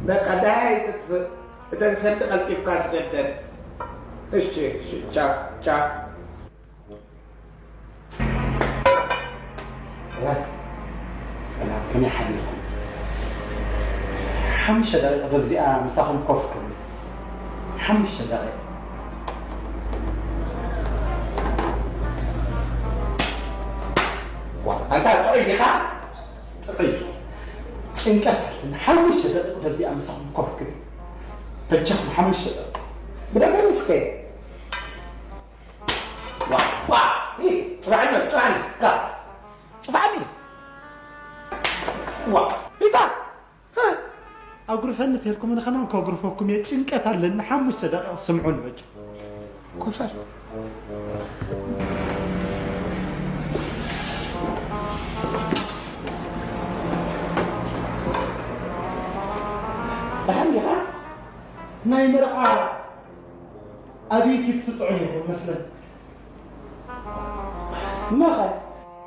በቃ ደሃይ ትጥፍእ። እተን ሰልዲ ቀልጢፍካ ስደደን። እሺ፣ እሺ፣ ቻው፣ ቻው። ሰላም፣ ሰላም፣ ከመይ ሓዲርኩም? ሓሙሽተ ደቂቕ በብዚኣ ምሳኹም ኮፍ ክብል። ሓሙሽተ ደቂቕ። ዋ፣ ኣንታ ጥዑይ ዲኻ? ጥዑይ። ጭንቀት ኣለኒ። ሓሙሽተ ደቂቕ በብዚኣ ምሳኹም ኮፍ ክብል። በጃኹም ሓሙሽተ ደቂቕ። ግደፈኒ እስከ። ዋ፣ ዋ፣ ኢ፣ ጽናዕኒ፣ ጽናዕኒ፣ ካ፣ ጽናዕኒ። ዋ፣ ኢታ፣ እ፣ ኣጉርፈኒ ተልኩምኒ ከማን ከጉርፈኩም እየ፣ ጭንቀት ኣለኒ፣ ሓሙሽተ ደቂቕ ስምዑኒ በጃ። ኮፈር። ደሓን ዲኻ? ናይ መርዓ ኣብ ዩቲዩብ ትጽዕኑ ኢኹም መስለኒ። እሞኸ?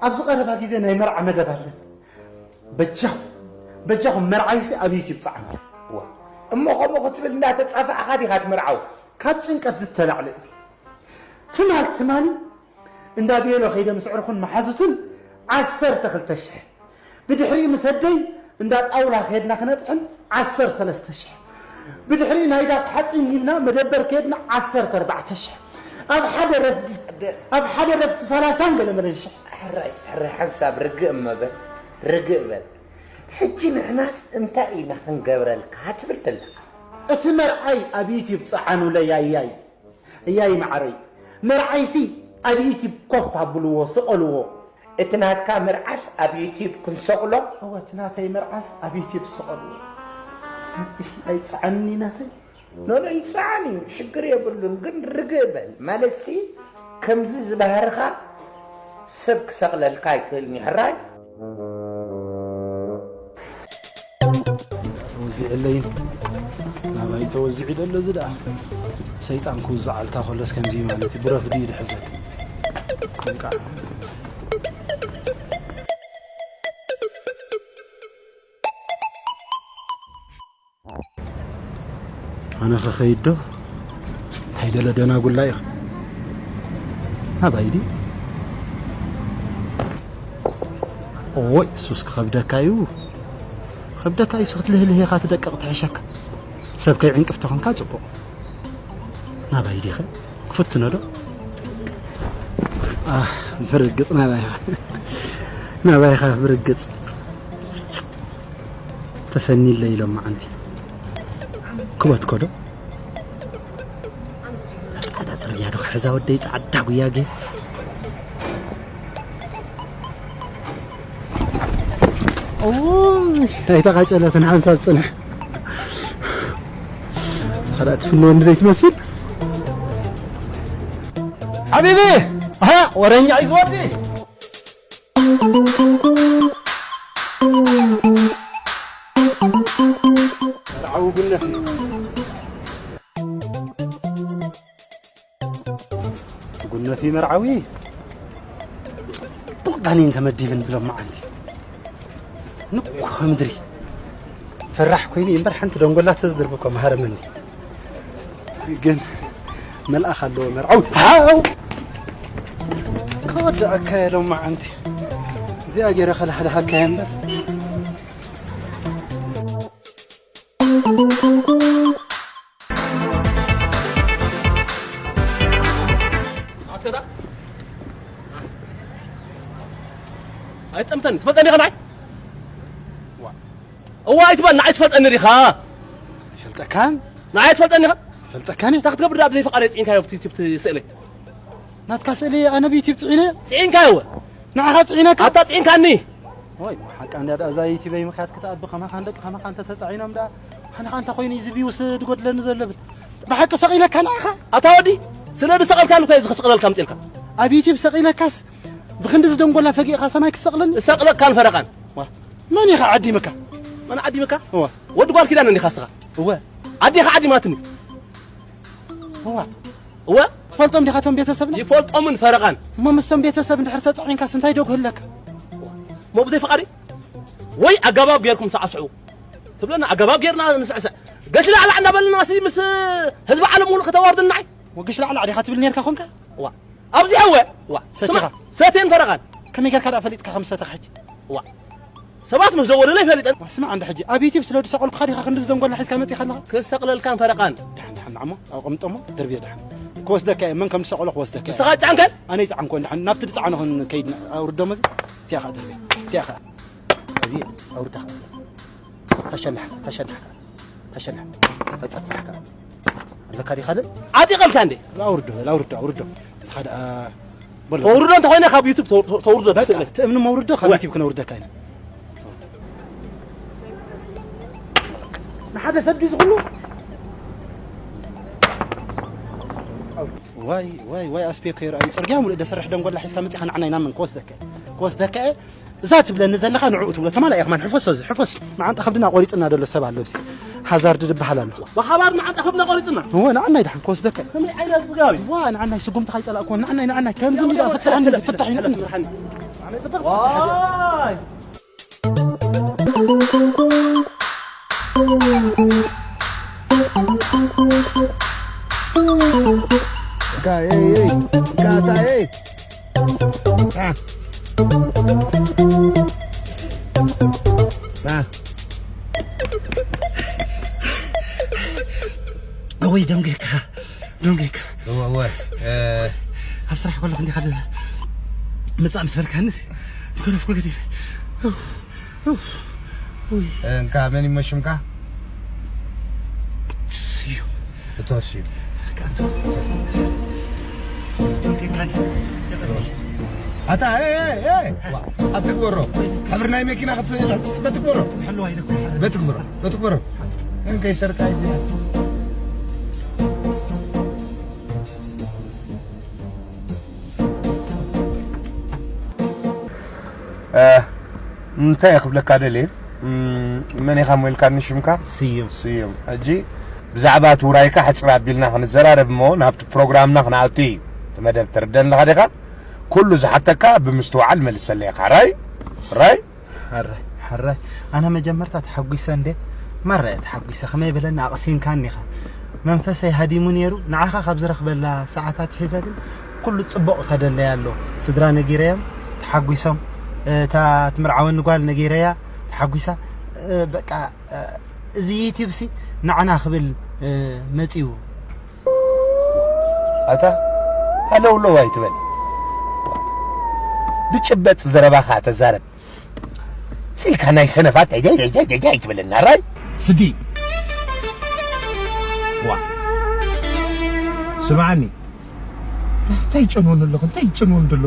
ኣብዚ ቀረባ ግዜ ናይ መርዓ መደብ ኣለን። በጃኹም፣ በጃኹም መርዓይሲ ኣብ ዩቲዩብ ጸዓኑ። ዋ፣ እሞ ከምኡ ክትብል እንዳተጻፋዕኻ ዲኻ ትምርዓው? ካብ ጭንቀት ዝተላዕለ እዩ። ትማል ትማሊ እንዳ ቤሎ ከይደ ምስ ዕርኹን መሓዙትን ዓሰርተ ክልተ ሽሕ። ብድሕሪኡ ምስ ኣደይ እንዳ ጣውላ ከድና ክነጥሕን ዓሰርተ ሰለስተ ሽሕ። ብድሕሪኡ ናይ ዳስ ሓፂን ኢልና መደበር ከድና ዓሰርተ ኣርባዕተ ሽሕ። ኣብ ሓደ ረፍዲ፣ ኣብ ሓደ ረፍዲ ሰላሳን ገለ መለን ሽሕ። ሕራይ፣ ሕራይ፣ ሓንሳብ ርግእ እሞ በል፣ ርግእ በል። ሕጂ ንሕናስ እንታይ ኢና ክንገብረልካ ትብል ዘለኻ? እቲ መርዓይ ኣብ ዩቲዩብ ጸዓኑለይ ኣያይ። እያይ መዓረይ፣ መርዓይሲ ኣብ ዩቲዩብ ኮፍ ኣብልዎ፣ ስቐልዎ። እቲ ናትካ መርዓስ ኣብ ዩቲዩብ ክንሰቕሎ? እወ፣ እቲ ናተይ መርዓስ ኣብ ዩቲዩብ ስቐልዎ። ኣይጸዓንኒ ናተይ? ኖኖ፣ ይጸዓን እዩ፣ ሽግር የብሉን። ግን ርግእ በል። ማለትሲ፣ ከምዚ ዝባህርኻ ሰብ ክሰቕለልካ ኣይክእልን እዩ፣ ሕራይ? ተወዚዕለይን ናባይ ተወዚዑ ደሎ እዚ ደኣ። ሰይጣን ክውዛዓልካ ከሎስ ከምዚ እዩ ማለት እዩ። ብረፍዲ እዩ ድሕዘካ። እንቃዕ። ኣነ ክኸይድ ዶ? እንታይ ደለ ደናጉላ ኢኻ? ናባይ ድዩ? ኦይ፣ እሱስ ክኸብደካ እዩ። ክኸብደካ እዩ፣ እሱ ክትልህልህ ኢኻ ትደቅቕ ትሕሸካ። ሰብ ከይዕንቅፍ ተኾንካ ጽቡቕ። ናባይ ዲኸ? ክፍትኖ ዶ? ኣህ፣ ብርግጽ ናባይኻ። ናባይኻ ብርግጽ። ተፈኒለይ ኢሎም መዓንቲ። ክበትኮ ዶ? ጻዕዳ ጽርግያ ዶ ክሕዛ ወደይ ጻዕዳ ጉያጌ? ኦይ፣ ኣይተቓጨለትን ሓንሳብ ጽንሕ። ካልኣት ፍኖ እንድለይ ትመስል። ሓቢቢ፣ ኣሃ፣ ወረኛ እዩ ዝወዲ። መርዓዊ ጉነፊ። ጉነፊ መርዓዊ ጽቡቕ ጋኔን ተመዲብን ብሎም መዓንቲ። ንኩ ምድሪ ፈራሕ ኮይኑ እምበር ሓንቲ ደንጎላ ተዝድርብ እኮ መሃረመኒ። ግን መልኣኽ ኣለዎ መርዓዊ። ሃው! ከወድኣካ እየ ሎማዓንቲ። እዚኣ ገይረ ከለሃልሃካ እየ እምበር። ኣትከዳ? ኣይጠምተኒ፣ ትፈልጠኒ ኢኻ ንዓይ? ዋ። እዋ ኣይትበል፣ ንዓይ ትፈልጠኒ ዲኻ? ኣይፈልጠካን? ንዓይ ትፈልጠኒ ኢኻ? ኣይፈልጠካን እየ። እንታይ ክትገብር ደኣ ብዘይ ፍቓደይ ጽዒንካዮ ኣብቲ ዩቲዩብ ስእለይ? ናትካ ስእሊ ኣነ ብዩቲዩብ ጽዒነ? ጽዒንካዮ እወ። ንዓኻ ጽዒነካ? ኣታ ጽዒንካኒ። ወይ፣ ሓቃ እንድያ ደኣ እዛ ዩቲዩበይ ምኽያድ ክትኣቢ ከማኻን ደቂ ከማኻን እንተተጻዒኖም ደኣ፣ ኣነ ኸኣ እንታይ ኮይኑ እዩ እዚ ቪውስ ዝጎድለኒ ዘሎ ብል? ብሓቂ ሰቒለካ ንዓኻ? ኣታ ወዲ፣ ስለ ዝሰቐልካኒ እኮ እየ እዚ ክስቕለልካ ኣምጺእልካ። ኣብ ዩቲዩብ ሰቒለካስ፣ ብኽንዲ ዝደንጎላ ፈጊእኻ ሰማይ ክትሰቕለኒ? እሰቕለካን ፈረቓን። ዋ፣ መን ኢኻ ዓዲምካ? መን ዓዲምካ? እወ። ወዲ ጓል ኪዳነ እንዲኻ እስኻ? እወ። ኣዴኻ ዓዲማትኒ። እዋ። እወ። ትፈልጦም ዲኻ እቶም ቤተሰብና? ይፈልጦምን ፈረቓን። እሞ ምስቶም ቤተሰብ እንድሕር ተጻዒንካስ እንታይ ዶ ክህለካ? እሞ ብዘይ ፍቓደይ? ወይ ኣገባብ ጌርኩም ሳዕስዑ። ትብለና ኣገባብ ጌርና ንስዕስዕ። ገሽ ላዕላዕ እናበልና ሲ ምስ ህዝቢ ዓለም ሙሉእ ከተዋርድና። ወግሽ ላዕላዕ ዲኻ ትብል ኔርካ ኮንካ? ዋ። ኣብዚ ሐወ። ዋ። ሰቲኻ? ስማ፣ ሰቴን ፈረቓን። ከመይ ጌርካ ደኣ ፈሊጥካ ከም ዝሰተኻ ሕጂ? ዋ። ሰባት ምስ ደወሉለይ ፈሊጠን። ዋ፣ ስማዕ እንዳ ሕጂ ኣብ ዩቲዩብ ስለ ዝሰቐልኩኻ ዲኻ ክንዲ ዝደንጎላ ሒዝካ መጺኻ ኣለኻ? ክሰቕለልካን ፈረቓን። ደሓን፣ ደሓን፣ ንዓሞ፣ ኣቐምጦሞ፣ ደርብዮ ደሓን። ክወስደካ እየ፣ መን ከም ዝሰቐሎ ክወስደካ እየ። ንስኻ ጻዕንከን? ኣነ ይጻዕንኮ፣ ደሓን፣ ናብቲ ዝጻዕኖ ክንከይድ፣ ኣውርዶሞ እዚ። እቲኣ ኸኣ ደርብዮ፣ እቲኣ ኸኣ። ደርብዮ፣ ኣውርዳ ኸኣ። ተሸላሕካ፣ ተሸላሕካ፣ ተሸላሕ፣ ተጸፋሕካ። ኣለካ ዲኻ ደ? ዓጢቐልካ እንዴ? ኣውርዶ፣ ኣውርዶ፣ ኣውርዶ። ንስኻ ደኣ በሎ። ተውርዶ እንተኾይነ ካብ ዩቱብ ተው-፣ ተው-፣ ተውርዶ በቃ፣ ትስእለካ። ትእምኒ መውርዶ ካብ ወ- ዩቱብ ክነውርደካ ኢና። ንሓደ ሰብ ድዩ ዝኹሉ? ዋይ፣ ዋይ፣ ዋይ፣ ኣስቤ ከይሩ፣ ኣብ ጽርግያ ሙሉእ ደሰርሕ ደንጎላ ሒዝካ መጺኻ ንዓና ኢና መን ክወስደካ? ክወስደካ እየ። እዛ ትብለኒ ዘለኻ ንዕኡ ትብሎ ተማላእ ኢኻ ማን ሕፈሶ እዚ፣ ሕፈስ። መዓንጣ ከብድና ቆሪጽና ደሎ ሰብ ኣሎ ብሲ። ሃዛርድ ዝበሃል ኣሎ። ብሓባር መዓንጣ ከብድና ቆሪጽና? እወ፣ ንዓናይ ደሓን ክወስደካ። ከመይ ዓይነት ጽጋብ እዩ? ዋ፣ ንዓናይ ስጉምቲ ካይጸላእኩዎ፣ ንዓናይ፣ ንዓናይ። ከምዚ እንዲዳ ፍታሕ፣ እንደዚ ፍታሕ እዩ፣ ንዓናይ። ዋይ። Ka, ey, ey, ka, ta, ey. Ah. Ah. ወይ ደንጌካ፣ ደንጌካ። እወ፣ እወ። እ፣ ኣብ ስራሕ ከለኹ እንዲኻ ዶ ምጻእ ምስ በልካኒ፣ ንከነፍኩ ገዲፈ። ኡፍ፣ ኡፍ፣ ኡይ። እንካ፣ መን ይሞ ሽምካ? ስዩ። እቶ ስዩ። ኣታ፣ ኤ፣ ኤ፣ ኤ፣ ዋ፣ ኣብ ትግበሮ። ሕብሪ ናይ መኪና ክት-፣ ክትጽበ ትግበሮ። ሕልዋ ኢለ እኮ። በትግበሮ፣ በትግበሮ። እንከይ ሰርቃ ይዘ። እ፣ እንታይ እየ ክብለካ ደልየ? እም፣ መን ኢኻ እሞ ኢልካኒ ሽምካ? ስዩም። ስዩም። ሕጂ ብዛዕባ እቲ ውራይካ ሕጽር ኣቢልና ክንዘራረብ እሞ ናብቲ ፕሮግራምና ክንኣቱ እዩ። እቲ መደብ ትርደን ኣለኻ ዲኻ? ኩሉ ዝሓተካ ብምስትውዓል መልሰለይ ኢኻ። ራይ? ራይ? ሕራይ፣ ሕራይ። ኣነ መጀመርታ ተሓጒሰ እንዴ? ማራ እየ ተሓጒሰ። ከመይ በለኒ፣ ኣቕሲንካኒ ኢኻ። መንፈሰይ ሃዲሙ ነይሩ። ንዓኻ ካብ ዝረኽበላ ሰዓታት ሒዘ ግን ኩሉ ጽቡቕ ይኸደለይ ኣሎ። ስድራ ነጊረዮም፣ ተሓጒሶም። እታ ትምርዓወኒ ጓል ነጊረያ፣ ተሓጒሳ። እ፣ በቃ፣ እ፣ እዚ ዩቲዩብ ሲ ንዓና ክብል፣ እ፣ መጺኡ። ኣታ ሃለውለው ኣይትበል። ብጭበጥ ዘረባኻ ተዛረብ። ስኢልካ ናይ ሰነፋት ዳይ ዳይ ዳይ ዳይ ዳይ ኣይትበለና፣ ራይ? ስዲ። ዋ። ስምዓኒ። እንታይ ይጨንወኒ ኣለኹ? እንታይ ይጨንወኒ ደሎ?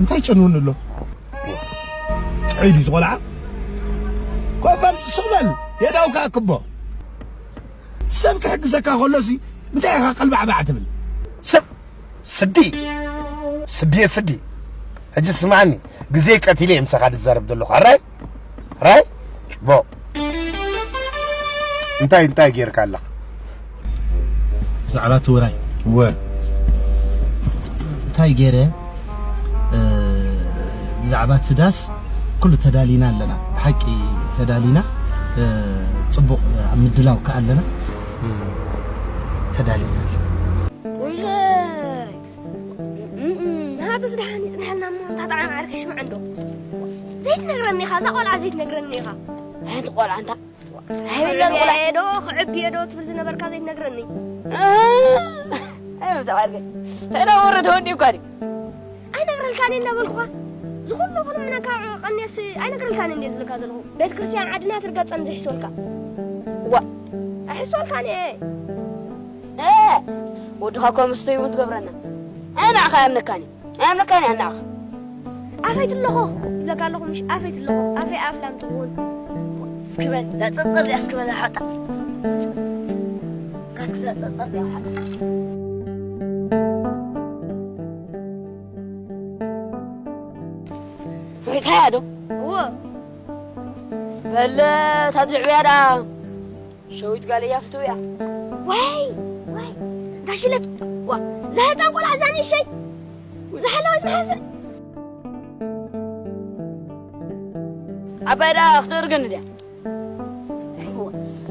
እንታይ ይጨንወኒ ኣሎ? ጥዑይ ድዩ ዝቖልዓ? ኮፍ በል፣ ስቕ በል። የእዳውካ ኣክቦ። ሰብ ክሕግዘካ ከሎሲ እንታይ ኢኻ ቀልባዕባዕ ትብል? ሰብ ስዲ፣ ስዲ፣ ስዲ። ሕጂ ስምዓኒ፣ ግዜ ቀቲለ እየ ምሳኻ ዝዛረብ ዘለኹ። ኣራይ? ራይ? ጽቡቕ። እንታይ፣ እንታይ ጌርካ ኣለኻ? ብዛዕባ እቲ ውራይ። እወ። እንታይ ገይረ? እ፣ ብዛዕባ እቲ ዳስ ኩሉ ተዳሊና ኣለና። ብሓቂ ተዳሊና፣ እ፣ ጽቡቕ ኣብ ምድላው ከኣ ኣለና። እ፣ ተዳሊና ኣለና። ወይለይ! እም፣ እም፣ ንሃብስ ደሓን ይጽንሐልና እሞ፣ እንታ ጠዓም ዓርከይ ስምዐ እንዶ። ዘይትነግረኒ ኢኻ፣ እዛ ቆልዓ ዘይትነግረኒ ኢኻ። ሓንቲ ቆልዓ እንታ ኣይብለን ቆልዓ። ክዕብየ ዶ፣ ክዕብየ ዶ ትብል ዝነበርካ ዘይትነግረኒ? እ፣ ኣይ፣ መጻ ዓርከይ። እንታይ ደኣ ወረ ተወዲኡካ ድዩ? ኣይነግረልካን እየ እናበልኩኻ። ዝኹሉ ክልምነካ ቀንየስ ኣይነግረልካን እንድየ ዝብለካ ዘለኹ። ቤተ ክርስቲያን ዓድና ትርገጸን ዝሕስወልካ። ዋ። ኣይሕስወልካን እየ። እ፣ ወድኻ እኮ ምስተይ እውን ትገብረና። ኣይ ንዓኻ ኣይኣምነካን እየ። ኣይኣምነካን እየ ንዓኻ። ኣፈይ ትለኾኽ ይብለካ ኣለኹ፣ ምሽ ኣፈይ ትለኾኽ። ኣፈይ ኣፍላም ትኸውን። እስኪ በል፣ ዳጸጸር እያ፣ እስኪ በል፣ ሓጣ። ካስክ ዳጸጸር እያ፣ ሓጣ። ሪእካያ ዶ? እወ። በለ፣ እታ ዝዕብያ ደኣ ሸዊት ጋል እያ ፍትው እያ። ዋይ፣ ዋይ፣ ጋሽለት፣ ዋ፣ እዛ ህፃን ቆልዓ እዛ ንእሸይ፣ እዛ ሓላዊት መሓስእ። ዓባይ ደኣ ክትእርግን ድያ?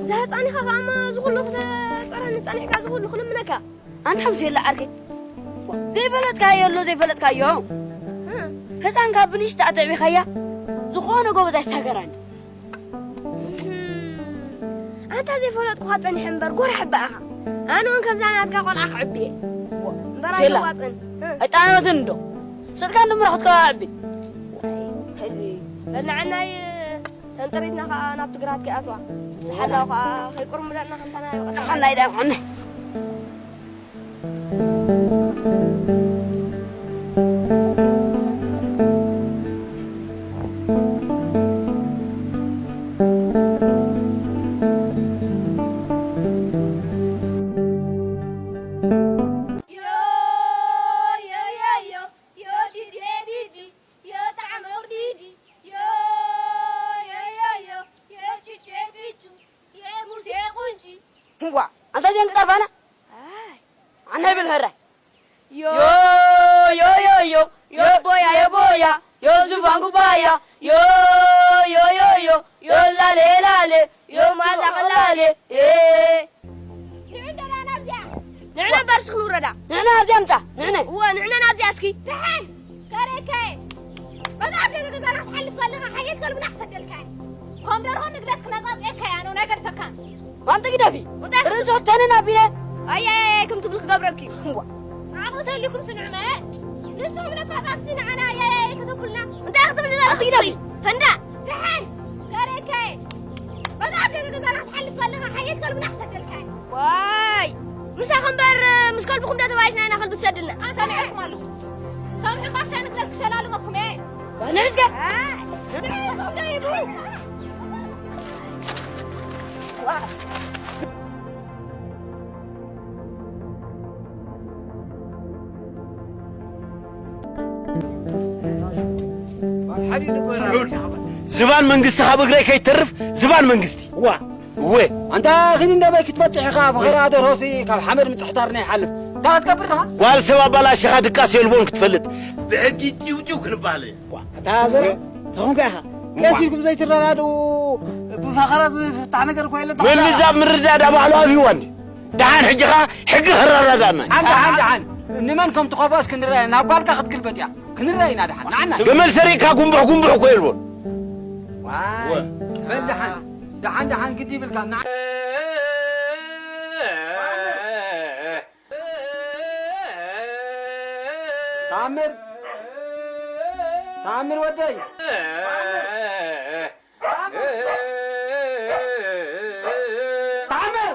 እዛ ህፃን ኢኻ ከኣማ ዝኹሉ ክተፀረኒ ፀኒሕካ ዝኹሉ ክልምነካ። ኣንታ ምሽ የለ ዓርከይ። ዘይፈለጥካዮ ኣሎ ዘይፈለጥካዮ። እ። ህፃን ካብ ብንሽታ ኣጥዕቢኻያ ዝኾነ ጎበዝ ኣይሳገራን። ኣንታ ዘይፈለጥኩኻ ጸኒሐ እምበር ጎራሕ እባ ኢኻ። ኣነ እውን ከምዛ ናትካ ቆልዓ ክዕቢ እየ። እምበር ሴላ። ኣይተዋጽእን። እ። ኣይጣመትን እንዶ። ስልካ ንምረ ክትከዋ ዕቢ። ሕዚ በል ንዓናይ ተንጥሪትና ኸኣ ናብ ትግራት ከይኣትዋ። ዝሓላው ኸኣ ከይቁርምደና ከምታ ናይ ቀደም። ዳሓን ናይ ዳሓን። ዮ፣ ዮ፣ ዮ፣ ዮ፣ ዮ፣ ዲዲ፣ ዲዲ፣ ዮ፣ ጣዕመ ውርዲዲ፣ ዮ፣ ዮ፣ ዮ፣ ዮ፣ ዮ፣ ዮ፣ ቺቹ፣ ቺቹ፣ ዮ፣ ሙሴ ቁንጪ። እዋ፣ ኣንታ ጀን ትጠርፋና? ኣይ። ኣነ ብል ኸራይ። ዮ፣ ዮ፣ ዮ፣ ዮ፣ ዮ፣ ቦያ፣ ዮ፣ ቦያ፣ ዮ፣ ዝፋን ኩባያ፣ ዮ፣ ዮ፣ ዮ፣ ዮ፣ ዮ፣ ላሌ፣ ላሌ፣ ዮ፣ ማዛ ቕላሌ፣ ኤ። ንዑ እንደና ናብዚኣ። ንዕና በርስ ክንውረዳ። ንዕና ኣብዚኣ ምጻ፣ ንዕነ። እወ፣ ንዕነ ናብዚኣ እስኪ። ደሓን፣ ከረከ። በዛ ኣብ ደገ ገዛና ክትሓልፍ ከለኻ ሓየት ገልብና ክሰደልካ እየ። ኮም ደርሆ ንግደት ክነጻጽየካ እያ፣ ነው ናይ ገድፈካን። ዋንተ ግደፊ። እንታይ? ርእሲ ወተንን ኣቢለ። ኣያያይ ከም ትብል ክገብረኪ። እዋ። ዓቕሚ ተልዩኩም ስንዕመ። ንስኹም ነፋጣትቲ ንዓና ኣያያይ ከተብሉና። እንታይ ክትብሊ ዘለኺ? ኣንቲ ግደፊ። ፈንዳ። ደሓን። ገረከ። በዛ ኣብ ደገ ገዛና ክትሓልፍ ከለኻ ሓየት ገልብና ክሰደልካ። ዋይ። ምሳኺ እምበር ምስ ከልብኹም ዶ ተባኢስና ኢና ከልቢ ትሰድልና? ኣነ ሰሚዐኩም ኣለኹ። ከም ሕምባሻ ንግደት ክሸላልመኩም እየ። ዋና እስከ። ዝባን መንግስቲ ካብ እግረይ ከይተርፍ ዝባን መንግስቲ። ዋ። እወ። ኣንታ ኺን እንደ በይ ክትበጽሕ ኢኻ፣ ብኸራ ደርሆሲ ካብ ሓመድ ምጽሕታር ናይ ሓልፍ። እንታይ ክትገብር ደኻ? ጓል ሰብ ኣባላሽኻ ድቃስ የልቦን ክትፈልጥ። ብሕጊ ጢውጢው ክንበሃል እየ። ዋ። ኣታ ዘረ፣ ተኹንካ ኢኻ። ዋ። ቀስ ኢልኩም ዘይትረዳድኡ፣ ብፋኸራ ዝፍታሕ ነገር እኮ የለን። ወልዛ ምርዳድ ኣብ ባዕሉ ኣብይዋኒ። ደሓን ሕጂ ኸኣ ሕጊ ከረዳዳና። ደሓን፣ ደሓን፣ ደሓን። ንመን ከም ትኸፍኦስ ክንርአ፣ ናብ ጓልካ ክትግልበጥ እያ። ክንርአ ኢና ደሓን። ንዓና። ገመል ሰሪቕካ ጉንቡሕ ጉንቡሕ እኮ የልቦን። ዋይ፣ ወ- በል ደሓን። ደሓን፣ ደሓን ግዲ ይብልካ። ንዓ- ተኣምር። ተኣምር ወደይ። ተኣምር። ተኣምር!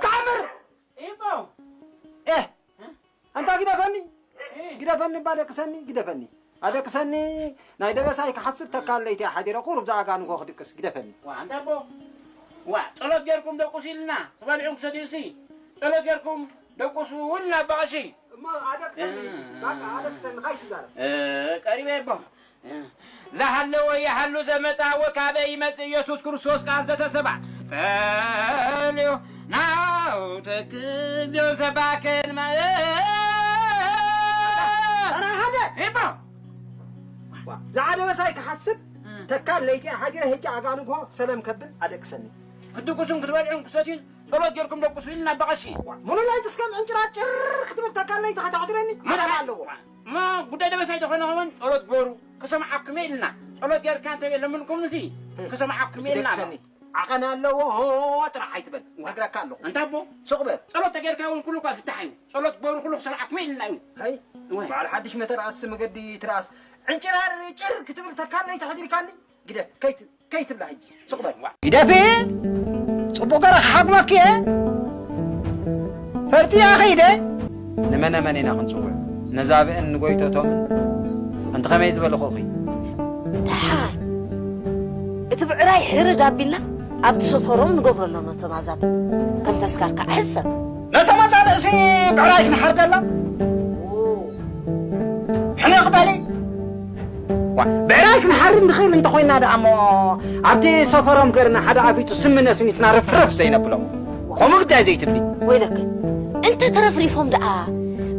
ተኣምር! ኢቦ! ኤህ! ኣንታ ግደፈኒ! እ። ግደፈኒ እባ ደቅሰኒ፣ ግደፈኒ። ኣደቅሰኒ፣ ናይ ደበሳይ ክሓስብ ተካል ለይቲ ሓዲረ ቁሩብ ዝኣጋ ንግሆ ክድቅስ፣ ግደፈኒ። ዋ፣ ኣንታ ኣቦ! ዋ፣ ጸሎት ጌርኩም ደቁሱ ኢልና፣ ትበልዑን ክሰትዩሲ፣ ጸሎት ጌርኩም ደቁሱ ኢልና ኣባ ቀሺ። እሞ ኣደቅሰኒ፣ እ። ባቃ ኣደቅሰኒ፣ ካይትዛረብ። እ፣ ቀሪበ ኣቦ። ዝሃለወ ይሃሉ ዘመጻ ወካበ ይመጽእ ኢየሱስ ክርስቶስ ቃል ዘተሰባ ፈልዩ ናው ተክልዮ ዘባከን መ- ኣረ ሓደ! ኢባ! ዋ፣ ዝዓደወ ሳይ ክሓስብ እ። ተካል ለይቲ ሓዲረ ሄጂ ኣጋንጎ ሰለም ከብል ኣደቅሰኒ። ክትድቁሱን ክትበልዑን ክሰትዩን ጸሎት ጌርኩም ደቁሱ ኢልና ኣባ ቀሺ። ዋ፣ ሙሉ ለይቲ እስከም ዕንጭራጭር ክትብል ተካል ለይቲ ከተሕድረኒ መደብ ዓቐን ኣለዎ። እሞ ጉዳይ ደበሳይ ተኾነ ኸመን ጸሎት ግበሩ፣ ክሰምዓኩም እየ ኢልና። ጸሎት ጌርካ እንተ ለምንኩም ንሲ፣ እ፣ ክሰምዓኩም እየ ኢልና። ክትደቅሰኒ። ዓቐን ኣለዎ፣ ሆ ጥራሕ ኣይትበል። ዋ። ነግረካ ኣለኹ። ኣንታ ኣቦ፣ ሱቕ በል። ጸሎት ተጌርካ እውን ኩሉ እኳ ዝፍታሕ እዩ። ጸሎት ግበሩ፣ ኩሉ ክሰምዓኩም እየ ኢልና እዩ። ሃይ፣ እወ። በዓል ሓድሽ መተርኣስ መገዲ ትርኣስ። ዕንጭራር ጭር ክትብል ተካለይ ተሕዲርካኒ። ግደፍ፣ ከይት-፣ ከይትብላ ሕጂ። ሱቕ በል። ግደፊ! ጽቡቕ ገረ ክሓግመኪ እየ። ፈርጥያ ኸይደ። ንመነ መን ኢና ክንጽውዕ? ነዛብእን ንጎይቶቶምን ኣንቲ ኸመይ ዝበልኹኺ? ደሓን። እቲ ብዕራይ ሕርድ ኣቢልና ኣብቲ ሰፈሮም ንገብረሎም ነቶም ኣዛብእ። ከም ተስካር ከዓ ሕሰብ። ነቶም ኣዛብእሲ ብዕራይ ክንሓርደሎም? ሕነ ክበሊ? ዋ፣ ብዕራይ ክንሓርድ ንኽእል እንተኾይና ደኣ እሞ፣ ኣብቲ ሰፈሮም ገርና ሓደ ኣቢቱ ስምነ ስኒትና ረፍረፍ ዘይነብሎም። ከምኡ ግዳይ ዘይትብሊ። ወይለከ፣ እንተ ተረፍሪፎም ደኣ፣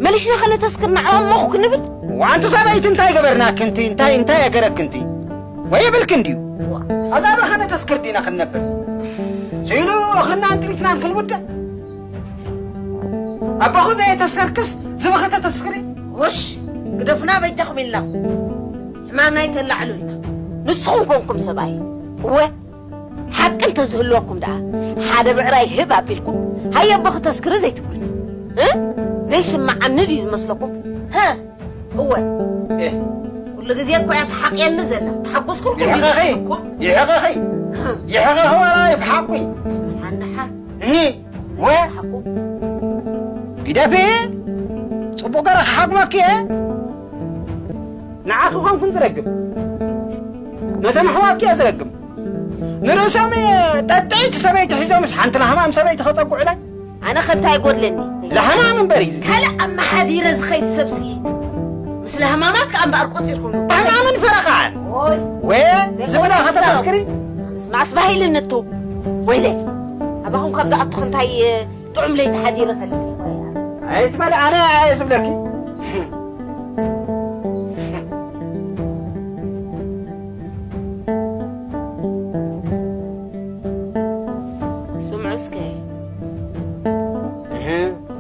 መሊሽና ከነተስክር ንዕኦም ሞኹ ክንብል? ዋንቲ ሰበይቲ እንታይ ገበርና ክንቲ፣ እንታይ፣ እንታይ ኣገረክ ክንቲ? ወይ ይብልክ እንድዩ። ኣዛ በኸነ ተስክር ዲና ክንነብር? ስኢሉ እኽርናን ጥሪትናን ክንውድእ? ኣቦኹ ዘየተስከርክስ ዝበኸተ ተስክሪ? ወሽ፣ ግደፉና በጃኹም ኢልና። ሕማምና ይተላዕሉ ኢና። ንስኹም ኮንኩም ሰብኣይ። እወ፣ ሓቂ እንተዝህልወኩም ደኣ፣ ሓደ ብዕራይ ህብ ኣቢልኩም፣ ሃየ ኣቦኺ ተስክሪ ዘይትብሉኒ? እ? ዘይስምዓኒ ድዩ ዝመስለኩም? ሀ? እወ። ኤህ። ኩሉ ግዜ እኮ እያ ትሓቕየኒ ዘላ። ተሓጎስኩም ኩሉ ይሕቕኺ፣ ይመስለኩም? ይሕቕኺ። ይሕቕኺ ዋላ ይብሓቑ። ሓንደሓ። እሂ፣ ወ? ይብሓቑ። ግደፊ። ጽቡቕ ገረ ክሓግመኪ እየ። ንዓኺ ኮንኩን ዝረግም። ነቶም ኣሕዋትኪ እየ ዝረግም። ንርእሶም ጠጥዒቲ ሰበይቲ ሒዞምስ ሓንቲ ለሃማም ሰበይቲ ከጸጉዑለይ? ኣነ ከ እንታይ ይጎድለኒ? ለሃማም እምበር እዩ። ካልእ ኣመሓዲረ ዝኸይድ ሰብሲ እየ። ምስ ለሃማማት ከኣ እምበኣር ቆጺርኩም። ለሃማምን ፈረቓን። ኦይ። ወ ዝበላ ዘይኮነ ከተተስክሪ? ሓሳብ። ኣነስ ማዕስ ባሂልን ንቱ። ወይለ። ኣባኹም ካብ ዝኣቱኽ እንታይ ጥዑም ለይቲ ሓዲረ ፈልጥ እየ። ኣይትበል፣ ኣነ ኣየ ዝብለኪ። ስምዑ እስከ። እህ።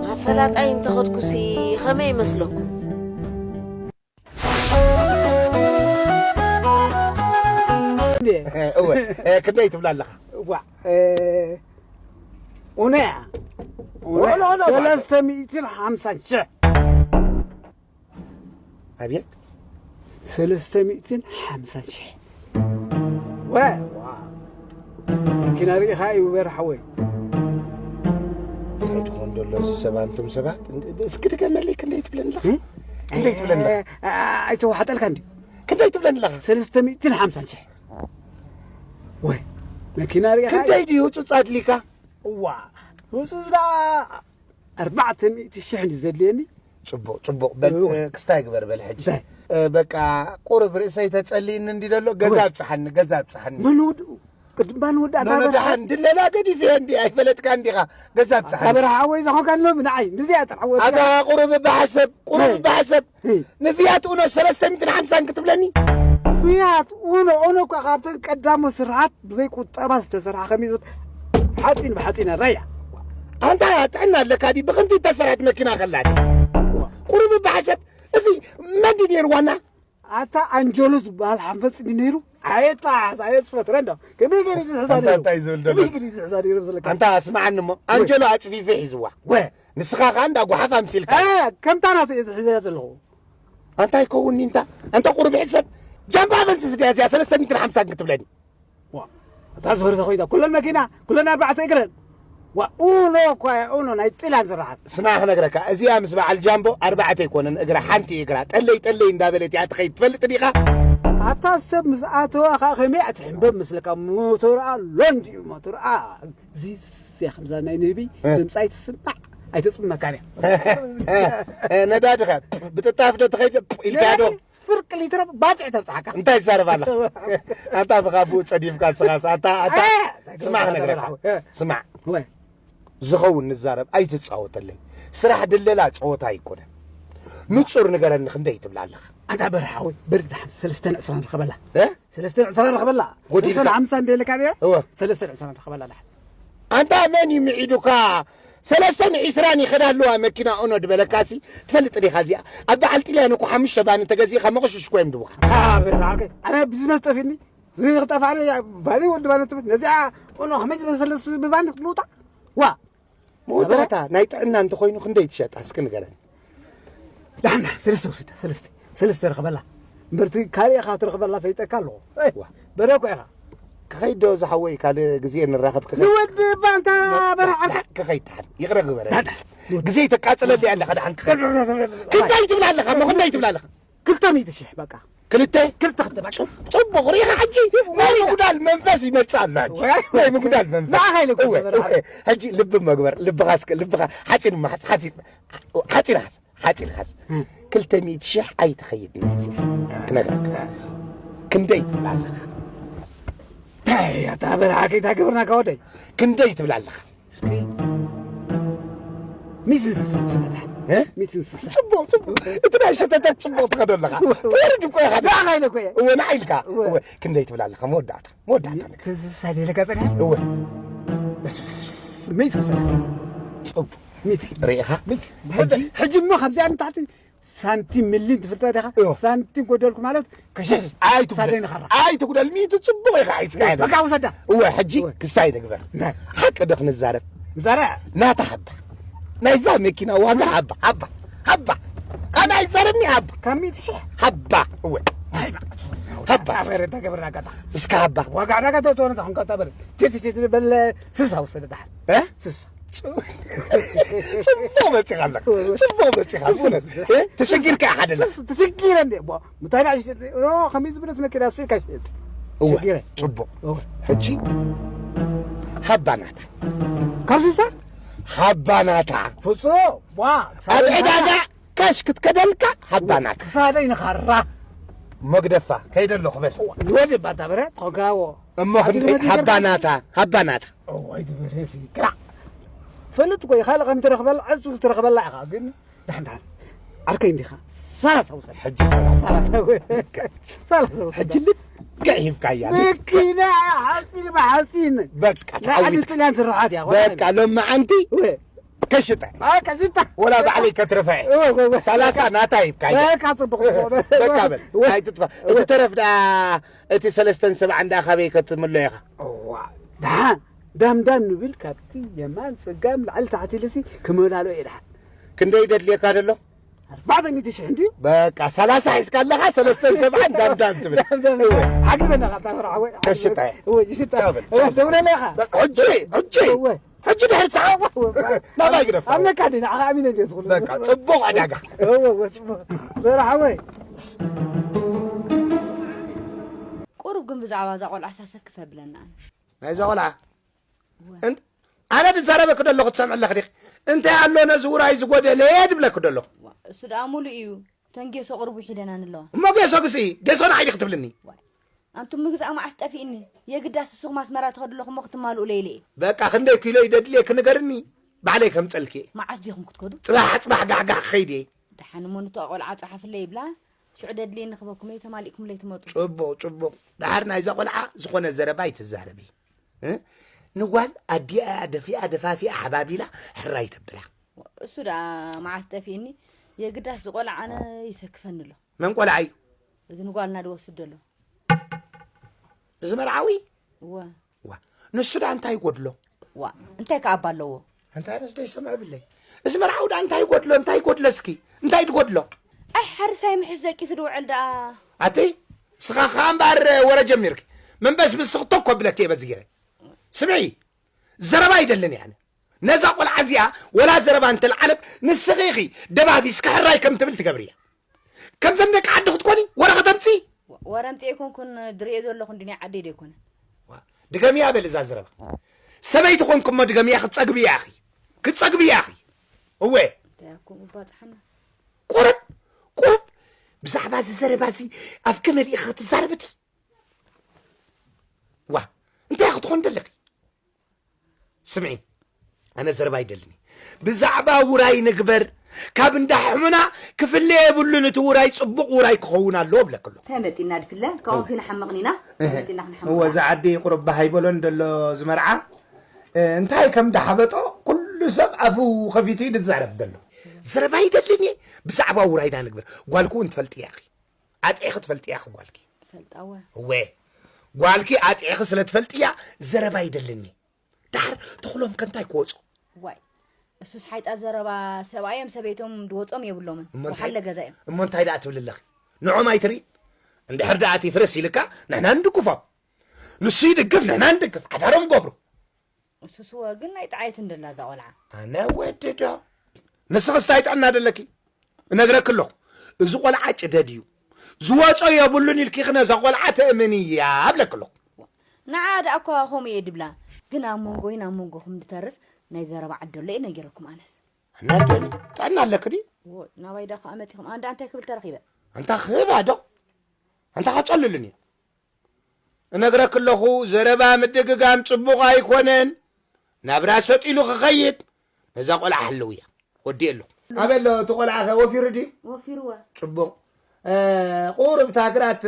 ናብ ፈላጣይ እንተኸድኩሲ ኸመይ ይመስለኩም? እንዴ? እወ፣ እ፣ ክንደይ ትብላ ኣለኻ? እዋ፣ እ፣ ኡነ እያ። ኡነ ኦሎ፣ ኦሎ፣ ሰለስተ ሚእትን ሓምሳን ሽሕ። ኣብየት? ሰለስተ ሚእትን ሓምሳን ሽሕ። ወ-፣ ዋ። መኪና ርኢኻ እዩ በርሓወይ። እንታይ ትኾን ዘሎ እዚ ሰብ፣ ኣንቱም ሰባት? እስኪ ድገመለይ፣ ክንደይ ትብለኒ ኣለኻ? እ? ክንደይ ትብለኒ ኣለኻ? እ፣ እ፣ ኣይተዋሓጠልካ እንድዩ። ክንደይ ትብለኒ ኣለኻ? ሰለስተ ሚእትን ሓምሳን ሽሕ። ወይ፣ መኪና ርኢኻ እዩ። ክንደይ ድዩ ህጹጽ ኣድሊካ? እዋ፣ ህጹጽ ደኣ ኣርባዕተ ሚእቲ ሽሕ እንድዩ ዘድልየኒ። ጽቡቕ፣ ጽቡቕ። በል፣ እወ። እ፣ ክስታይ ግበር በል ሕጂ። እንታይ? እ፣ በቃ፣ ቁሩብ ርእሰይ ተጸልይኒ እንዲ ዘሎ፣ ገዛ እወ። ኣብጽሓኒ፣ ገዛ ኣብጽሓኒ። መን ወድኡ? ቅድም ባን ወዳእታ ኖኖ፣ በርሓ። ደሓን ድለላ ገዲፈ እንዲ፣ ኣይፈለጥካን ዲኻ? ገዛ ኣብጽሓኒ። ኣታ በርሓ ወይ ዝኾንካ ኣሎ ብንዓይ፣ እንደዚኣ ጥራሕ ወዲኣ። ኣታ ቁሩብ ብሓሰብ፣ ቁሩብ እይ። ብሓሰብ። እይ። ንፍያት ኡኖ ሰለስተ ሚእትን ሓምሳን ክትብለኒ? ፍያት ኡኖ፣ ኡኖ እኳ ካብተን ቀዳሞት ስርሓት ብዘይ ቁጠባ ዝተሰርሓ ከሚዞት ሓፂን ብሓፂን ኣራያ። ኣንታ ጥዕና ኣለካ ድዩ? ብኽንዲ እተሰርሐት መኪና ከላ ድዩ? ቁሩብ ብሓሰብ፣ እዚ መን ድዩ ነይሩ ዋና? ኣታ ኣንጀሎ ዝበሃል ሓንፈፅ ድዩ ነይሩ? ኣየጣ፣ ኣየፅፈት፣ ረንዳ። ከመይ ገይሩ ዝሕዛ ኣንታ ነይሩ? እንታይ ዝብል ዘሎ? ከመይ ገይሩ ዝሕዛ ነይሩ ዘለካ? ኣንታ ስምዓኒ እሞ፣ ኣንጀሎ ኣፅፊፈ ሒዝዋ። ወ። ንስኻ ኸኣ እንዳ ጓሓፍ ኣምሲልካ። እ፣ ከምታ ናቱ እየ ዝሕዘያ ዘለኹ። ኣንታ ይከውንኒ እንታ፣ ኣንታ ቁሩብ ሕሰብ። ጃምባ ኣፈንስስ ድያ እዚኣ ሰለስተ ሚእትን ሓምሳን ክትብለኒ? ዋ፣ እታ ዝፈርሰ ኮይዳ፣ ኩለን መኪና፣ ኩለን ኣርባዕተ እግረን። ዋ፣ ኡኖ እኳ እያ፣ ኡኖ ናይ ጥላን ስራሓት። ስማዕ ክነግረካ፣ እዚኣ ምስ በዓል ጃምቦ ኣርባዕተ ኣይኮነን እግራ፣ ሓንቲ እግራ፣ ጠለይ ጠለይ እንዳበለት እያ ትኸይድ፣ ትፈልጥ ዲኻ? ኣታ ሰብ ምስ ኣተዋ ኸኣ ከመይ እያ ትሕንበብ መስለካ? ሞተርኣ ሎንጅ እዩ፣ ሞተርኣ። እዚ እዚኣ ከምዛ ናይ ንህቢ እ። ድምጻ ኣይትስማዕ፣ ኣይተጽመካን እያ። እ፣ ነዳዲ ኸ ብጥጣፍ ዶ ትኸይድ ኢልካ ዶ? ነዳዲ ፍርቂ ሊትሮ ባጽዕ ተብጽሓካ። እንታይ ትዛረብ ኣለኻ? ኣንታ ብኻብኡ ጸዲፍካ ንስኻስ፣ ኣንታ፣ ኣንታ፣ እ፣ ስማዕ ክነግረካ። እ። ስማዕ። ወይ። ዝኸውን ንዛረብ ኣይትጻወተለይ። ስራሕ ድለላ ጸወታ ኣይኮነን። ንጹር ንገረኒ፣ ክንደይ ትብላ ኣለኻ? ኣንታ በርሓ ወይ፣ በርድ ደሓን ሰለስተን ዕስራን ርኸበላ። እ? ሰለስተን ዕስራን ርኸበላ። ጎዲልካ። ሰለስተን ሓምሳን እንደ ኢለካ ነይረ? እወ። ሰለስተን ዕስራን ርኸበላ ደሓን። ኣንታ መን እዩ ምዒዱካ? ሰለስተን ዕስራን ይኸዳ ኣለዋ መኪና ኦኖ ድበለካሲ፣ ትፈልጥ ዲኻ እዚኣ? ኣብ በዓል ጥልያን እኮ ሓሙሽተ ባኒ ተገዚእካ መቑሽሽ እኮ እዮም ድቡኻ። ኣታ በርሓ፣ ኣነ ቢዝነስ ጠፊኒ። እዚ ክጠፍኣኒ ባኒ ወዲ ባኒ ትብል። ነዚኣ ኦኖ ከመይ ዝበለ ሰለስተ ብባኒ ክትልውጣ? ዋ! መወዳእታ ናይ ጥዕና እንተኾይኑ ክንደይ ትሸጣ? እስኪ ንገረኒ። ላሕና ሰለስተ ውስዳ፣ ሰለስተ። ሰለስተ ርኸበላ። እምበር እቲ ካልእ ኢኻ ትረኽበላ ፈሊጠካ ኣለኹ። ኤ፣ ዋ። በረ እኮ ኢኻ። ክኸይድ ዶ ዝሓወይ፣ ካልእ ግዜ ንራኸብ ክኸይድ። ንወዲ እባ እንታ በርሓ። ክኸይድ ደሓን። ይቕረ ግበረ። ዳዳ። ግዜ ተቃጽለሊ ኣለኻ ደሓን ክኸይድ። ክንደይ ትብላ ኣለኻ? እሞ ክንደይ ትብላ ኣለኻ? ክልተ ሚእቲ ሽሕ በቃ። ክልተ? ክልተ ክልተ በቃ። ጽ-፣ ጽቡቕ ርኢኻ ሕጂ? ናይ ምጉዳል መንፈስ ይመጽእ ኣሎ ሕጂ። ወይ። ናይ ምጉዳል መንፈስ። ንዓኻ ኢለ እኮ እወ፣ ዝበልካ። እወ። ሕጂ ልቢ መግበር፣ ልብኻ እስከ፣ ልብኻ ሓጺን መሓዝ፣ ሓጺን፣ ሓጺን ሓዝ፣ ሓጺን ሓዝ። እም። ክልተ ሚእቲ ሽሕ ኣይትኸይድን እያ እዚኣ። ክነግረካ። ክንደይ ትብላ ኣለኻ? ታይ፣ ኣታ በርሓ ከይታ ግብርና ካወደይ። ክንደይ ትብላ ኣለኻ? እስኪ ሚስስ ስነታ እ? ሚእትን ስሳ። ጽቡቕ፣ ጽቡቕ። እቲ ናይ ሸተታት ጽቡቕ ትኸዶ ኣለኻ። ትወርድ እኮ ኢኻ። ንዓኻ ኢለ እኮ እየ። እወ፣ ንዓ ኢልካ። እወ። እወ፣ ክንደይ ትብል ኣለኻ? መወዳእታ፣ መወዳእታ። ሚእትን ስሳ ኢለ ኢለካ ጸኒሐ? እወ። በስ፣ በስ፣ በስ። ሚእትን ስሳ። ጽቡቕ። ሚእቲ። ርኢኻ? ሚእቲ። ሕጂ? ሕጂ እሞ ከምዚኣ ንታሕቲ ሳንቲም ሚሊን ትፈልጣ ዲኻ? እወ። ሳንቲም ጎደልኩ ማለት ከሸሽ። ኣይትጉደል። ሳደይ ንኸራ። ኣይትጉደል። ሚእቲ ጽቡቕ ኢኻ ሒዝካ። በቃ ውሰዳ። እወ፣ ሕጂ እወ። ክስታይ ንግበር። ናይ። ሓቂ ዶ ክንዛረብ? ንዛረብ። ናታ ሓባ። ናይዛ መኪና ዋጋ ሓባ፣ ሓባ፣ ሓባ። ኣነ ኣይዛረብኒ ሓባ። ካብ ሚእቲ ሽሕ። ሓባ። እወ። ሓባ። ኣበረ ተገብራ ጋጣ። እስከ ሓባ። ዋጋ ዳጋ ተትሆነ ተኾንካ ተበረ። ቲቲ ቲቲ በለ ስሳ ውሰደ ደሓን። እ? ስሳ። ጽቡቕ መጺኻ ኣለኻ። ጽቡቕ መጺኻ። ብእውነት። እ? ተሸጊርካ ኢኻ ደለኻ። ተሸጊረ እንዴ? ቦ፣ ምታይ ደኣ ሽጥ-፣ ኦ፣ ከመይ ዝበለት መኪና ስኢልካ ሽጥ። እወ፣ ተሸጊረ። ጽቡቕ። እወ። ሕጂ ሃባ ናታ። ካብ ስሳ? ሃባ ናታ። ፍጹም፣ ዋ፣ ኣብ ክሳደይ ዕዳጋ ናታ። ካሽ ክትከደልካ ሃባ ናታ። ክሳደይ ንኻራ። መግደፋ፣ ከይደ ኣለኹ በል። ንወዲ ባታ በረ፣ ተጋዎ። እሞ ኣብ ክንደይ? ድመዲ ሃባ ገርካ? ናታ፣ ሃባ ናታ። እዋይ ዝበለሲ፣ ግራ። ፈልጥ እኮ እዩ፣ ካልእ ከም ትረኽበላ፣ ዕጹ ክትረኽበላ ኢኻ፣ ግን ደሓን፣ ደሓን። ዓርከይ እንዲኻ፣ ሰላሳ ውሰድ። ሕጂ ሰላሳ። ሰላሳ ወ-፣ ሰላሳ ውሰድ። ሕጂ ልክዕ ሂብካያ፣ ልክዕ። መኪና ሓፂን ብሓፂን። በቃ፣ ላዕሊ ተዓዊት። ጥልያን ስራሓት እያ፣ በቃ፣ ሎማዓንቲ ወ-፣ ከሽጠ። በቃ፣ ሽጣ። ወላ ባዕለይ ከትርፈ እየ። ወ-፣ ወ-፣ ወ-፣ ሰላሳ ናታ ሂብካያ። በቃ፣ ፅቡቕ፣ ፅቡቕ። በቃ በል፣ ወ-፣ ኣይትጥፋ። ወ-፣ እቲ ተረፍ ደኣ፣ እቲ ሰለስተን ሰብዓን ደኣ ካበይ ከትምሎ ኢኻ? እዋ፣ ደሓን። ዳም ዳም ንብል ካብቲ የማን ጸጋም ላዕሊ ታሕቲ ኢልሲ ክመላሎ እየ ደሓን። ክንደይ ደድልየካ ደሎ? ኣርባዕተ ሚእቲ ሽሕ እንድዩ። በቃ ሰላሳ ሒዝካ ኣለኻ፣ ሰለስተን ሰብዓን ዳም ዳም ትብል። ዳም ዳም። እወ። ሓግዘና ካብታ መርዓ ወይ። ተሽጣ እየ። እወ፣ ይሽጣ። ዳብል። እወ፣ ደውለለይ ኢኻ። በቃ ሕጂ፣ ሕጂ። እወ። ሕጂ ድሕሪ ሰዓት እወ። ናባይ ግደፍ። ኣብ ነካ ድዩ? ንዓኻ ኣሚነ እንድየ ዝኽሉ። በቃ ጽቡቕ ዕዳጋ። እወ፣ እወ፣ ጽቡቕ። መርዓ ወይ። ቁሩብ ግን ብዛዕባ እዛ ቆልዓ ሳሰክፍ ኣብለና። ናይዛ ቆልዓ? እወ። እንት-፣ ኣነ ድዛረበኪ ደለኹ ትሰምዒ ኣለኺ ዲኺ? እንታይ ኣሎ ነዚ ውራይ ዝጎደለ ድብለኪ ደለኹ። ዋ፣ እሱ ደኣ ሙሉእ እዩ። ተን ጌሶ ቅርቡ ሒደናን ኣለዋ። እሞ ጌሶ ግስኢ፣ ጌሶ ንዓይ ዲኺ ትብልኒ? ዋይ። ኣንቱም ምግዛእ መዓስ ጠፊእኒ? የግዳስ ንስኹም ኣስመራ ትኸዱ ኣለኹም እሞ ክትማልኡ ለይለ እየ። በቃ ክንደይ ኪሎ ይደድልየኪ ንገርኒ፣ ባዕለይ ከምጸልኪ እየ። መዓስ ዲኹም ክትከዱ? ጽባሕ ጽባሕ ጋሕጋሕ ክኸይድ እየ። ደሓን እሞ ንቶ ቆልዓ ጸሓፍለይ ይብላ፣ ሽዑ ደድልየኒ ክበኩም እየ፣ ተማሊእኩምለይ ትመጡ። ጽቡቕ፣ ጽቡቕ። ደሓር ናይዛ ቆልዓ ዝኾነ ዘረባ ኣይትዛረቢ። እ? ንጓል ኣዲኣ እያ ደፊኣ ደፋፊኣ ሓባቢላ ሕራይ ተብላ። እሱ ደኣ መዓስ ጠፊእኒ፣ የግዳስ ዝቆልዓ ኣነ ይሰክፈኒ ኣሎ። መን ቆልዓ እዩ? እዚ ንጓልና ድወስድ ዘሎ። እዚ መርዓዊ? እወ። ዋ፣ ንሱ ደኣ እንታይ ይጎድሎ? ዋ፣ እንታይ ከኣባ ኣለዎ? እንታይ ረስ ደይ ሰምዐ ብለይ። እዚ መርዓዊ ደኣ እንታይ ይጎድሎ? እንታይ ይጎድሎ እስኪ? እንታይ ትጎድሎ? ኣይ፣ ሓርሳይ ምሕስ ደቂሱ ድውዕል ደኣ። ኣቲ፣ ስኻ ኸኣ እምበኣር ወረ ጀሚርኪ። መንበስ ምስ ትኽቶ እኮ ብለኪ እየ በዚ ገይረ። ስምዒ፣ ዘረባ ኣይደልን እየ ኣነ። ነዛ ቆልዓ እዚኣ ወላ ዘረባ እንተልዓለት፣ ንስኺ ኢኺ ደባቢስኪ ሕራይ ከም ትብል ትገብርያ። ከምዘን ደቂ ዓዲ ክትኮኒ ወረ ከተምጺ? ወ-፣ ወረ ኣምጺኤ ኣይኮንኩን፣ ድርእዮ ዘለኹ እንድኒ ዓደይ ዶ ኣይኮነን? ዋ፣ ድገምያ በል እዛ ዘረባ። ሰበይቲ ኮንኩ እሞ ድገምያ፣ ክትጸግብያ ኢኺ። ክትጸግብያ ኢኺ። እወ። እንታይ ኣኩም እባጽሓና? ቁሩብ፣ ቁሩብ ብዛዕባ እዚ ዘረባ እዚ ኣብ ገመድ ኢኺ ክትዛረብ እቲ? ዋ፣ እንታይ ክትኾን ደለኺ? ስምዒ፣ ኣነ ዘረባ ኣይደልን። ብዛዕባ ውራይ ንግበር፣ ካብ እንዳ ሕሙና ክፍለ የብሉን፣ እቲ ውራይ ጽቡቕ ውራይ ክኸውን ኣለዎ እብለኪ ኣለኹ። እንታይ መጺና ድፍለ? ካብኡ ክንሓምቕን ኢና። እህ። መጺና ክንሓምቕ እወ፣ ኢና። እዛ ዓዲ ቁሩብ ባህ ኣይበሎን ደሎ ዝመርዓ። እ፣ እንታይ ከም ዳሓበጦ ኩሉ ሰብ ኣፉ ከፊቱ እዩ ዝዛረብ ዘሎ። ዘረባ ኣይደልን እየ። ብዛዕባ ውራይና ንግበር። ጓልኪ እውን ትፈልጥያ ኢኺ። ኣጥዒኺ ትፈልጥያ ኢኺ ጓልኪ። እፈልጣ እወ። እወ። ጓልኪ ኣጥዒኺ ስለ ትፈልጥያ ዘረባ ኣይደልን እዩ። ደሓር ተኽሎም ከ እንታይ ክወጾ? ዋይ፣ እሱስ ሓይጣ ዘረባ፣ ሰብኣዮም ሰበይቶም ድወጾም የብሎምን። እሞ እንታይ፣ ወሓለ ገዛ እዮም። እሞ እንታይ ደኣ ትብል ኣለኺ? ንዖም ኣይትርኢ? እንድሕር ደኣ እቲ ፍረስ ኢልካ ንሕና ንድግፎም። ንሱ ይድግፍ፣ ንሕና ንድግፍ። ሓዳሮም ገብሩ። እሱስ እወ፣ ግን ናይ ጥዓየት እንደላ እዛ ቆልዓ። ኣነ ወዲ ዶ? ንስኽስ እንታይ ጥዕና ደለኪ? እነግረኪ ኣለኹ። እዚ ቆልዓ ጭደድ እዩ። ዝወጾ የብሉን ኢልኪ ነዛ ቆልዓ ተእምንያ እብለኪ ኣለኹ። ንዓ ደኣ እኳ ከምኡ እየ ድብላ፣ ግን ኣብ መንጎይን ኣብ መንጎኹም ድተርፍ ናይ ዘረባ ዓዲ ኣሎ እየ ነጊረኩም ኣነስ። ኣነ ደሊ ጥዕና ኣለኪ ድዩ? ዎ፣ ናባይ ደኣ ከኣ መጺኹም። ኣንዳ እንታይ ክብል ተረኺበ? ኣንታ ክህባ ዶ? ኣንታ ከጸልሉኒ። እነግረኪ ኣለኹ፣ ዘረባ ምድግጋም ጽቡቕ ኣይኮነን። ናብራ ሰጥ ኢሉ ክኸይድ፣ ነዛ ቆልዓ ሕልውያ። ወዲኤ ኣለኹ። ኣበሎ እቲ ቆልዓ ከ ወፊሩ ድዩ? ወፊርዋ። ጽቡቕ። ቁሩብ ታግራት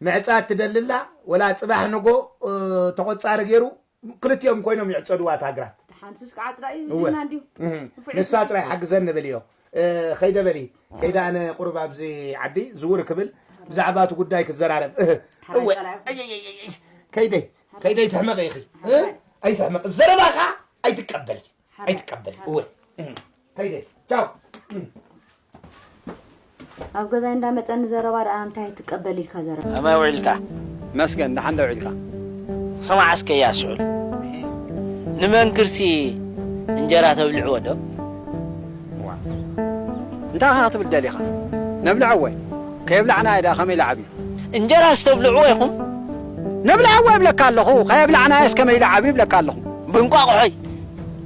ምዕጻት ትደልላ ወላ ጽባሕ ንጎ ተቆጻሪ ገይሩ ክልቲኦም ኮይኖም ይዕጸድዋ ታግራት። ሓንሱስ ከዓ ጥራይ እዩ እወ። ጅግና እንዲሁ። እህ፣ ንፉዕ ንሳ ጥራይ ሓግዘኒ በልዮ። እ፣ ከይደ በሊ። ከይደ ኣነ ቁሩብ ኣብዚ ዓዲ ዝውር ክብል ብዛዕባ እቲ ጉዳይ ክዘራረብ። እህ፣ ሓራይ እወ። ጸላኢ። ኣይ፣ ኣይ፣ ኣይ፣ ኣይ፣ ከይደ፣ ከይደ ኣይትሕመቂ ኢኺ። እ? ኣይትሕመቂ። ዘረባኻ ኣይትቀበል። ሓራይ። ኣይትቀበል። እወ። እህ፣ ከይደ። ቻው። እህ። ኣብ ገዛይ እንዳመጸኒ ዘረባ ደኣ እንታይ ትቀበል ኢልካ ዘረባ? ከመይ ውዒልካ? መስገን፣ ደሓን ዶ ውዒልካ? ስማዕ እስከ እያ ስዑል። ንመንክርሲ እንጀራ ተብልዕዎ ዶ? ዋ። እንታይ ኸ ክትብል ደሊኻ? ነብልዐዎ። ከየብላዕናዮ ደኣ ከመይ ኢሉ ዓብዩ? እንጀራስ ተብልዕዎ ኢኹም? ነብልዐዎ እብለካ ኣለኹ። ከየብላዕናዮስ ከመይ ኢሉ ዓብዩ እብለካ ኣለኹ። ብእንቋቑሖይ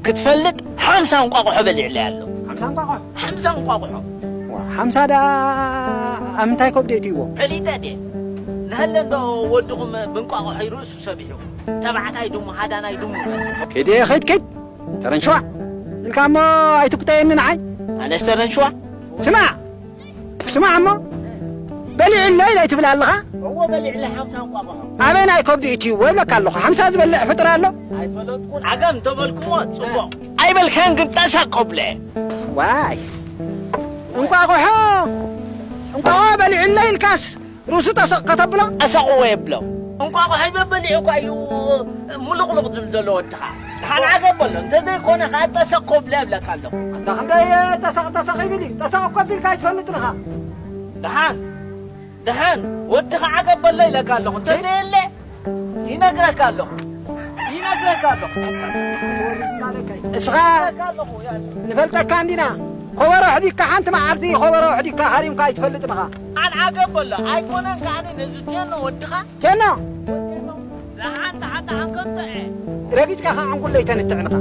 ክትፈልጥ ሓምሳ እንቋቑሖ በሊዕለይ ኣሎ። ሓምሳ እንቋቑሖ? ሓምሳ እንቋቑሖ። ዋ፣ ሓምሳ ደኣ ኣብ ምንታይ ከብዲ እትይዎ? ፈሊጠ ድየ? ንሃለ እንዶ ወድኹም ብእንቋቑሖይ ርእሱ ሰቢሑ። ተባዕታይ ድሙ፣ ሃዳናይ ድሙ። ኪድ፣ ኪድ፣ ኪድ። ተረንሽዋ። ኢልካ እሞ ኣይትቁጠየኒ ንዓይ። ኣነስ ተረንሽዋ? ስማዕ። ስማዕ እሞ፣ በሊዕለይ ኢለይ ትብል ኣለኻ? እዎ፣ በሊዕለይ ሓምሳ እንቋቑሖ። ኣበይ ናይ ከብዲ እትይዎ ይብለካ ኣለኹ። ሓምሳ ዝበልዕ ፍጡር ኣሎ? ኣይፈለጥኩን። ዓገብ እንተበልኩዎ ጽቡቕ። ኣይበልካን ግን ጠሰቕ ከብለ። ዋይ። እንቋቑሖ፣ እንቋቑሖ በሊዕለይ ኢልካስ ርእሱ ጠሰቕ ከተብሎ? ጠሰቕዎ የብሎ። እንቋቑሖ በበሊዑ እኳ እዩ ሙሉቕሉቕ ዝብል ዘሎ ወድኻ። ደሓን ዓገብ በሎ። እንተዘይኮነ ኸዓ ጠሰቕ ከብለ እብለካ ኣለኹ። ኣንታ ክንደይ ጠሰቕ ጠሰቕ ይብል እዩ። ጠሰቕ እኮ ኣቢልካ ኣይትፈልጥን ኢኻ። ደሓን፣ ደሓን፣ ወድኻ ዓገብ በሎ ኢለካ ኣለኹ። እንተዘየለ፣ ይነግረካ ኣለኹ። ይነግረካ ኣለኹ። እስኻ ይነግረካ ኣለኹ፣ ያዙ። ንፈልጠካ እንዲና። ኮበሮ ኣሕዲግካ ሓንቲ መዓልቲ ኮበሮ ኣሕዲግካ ሃሪምካ ኣይትፈልጥን ኢኻ። ኣን ዓገብ በሎ። ኣይኮነን ከኣኒ ነዚ ጀኖ ወድኻ ጀኖ። ደሓን፣ ደሓን፣ ደሓን፣ ከምጥዐ። ረጊጽካ ከኣ ዕንኩለይ ተንትዕንኻ።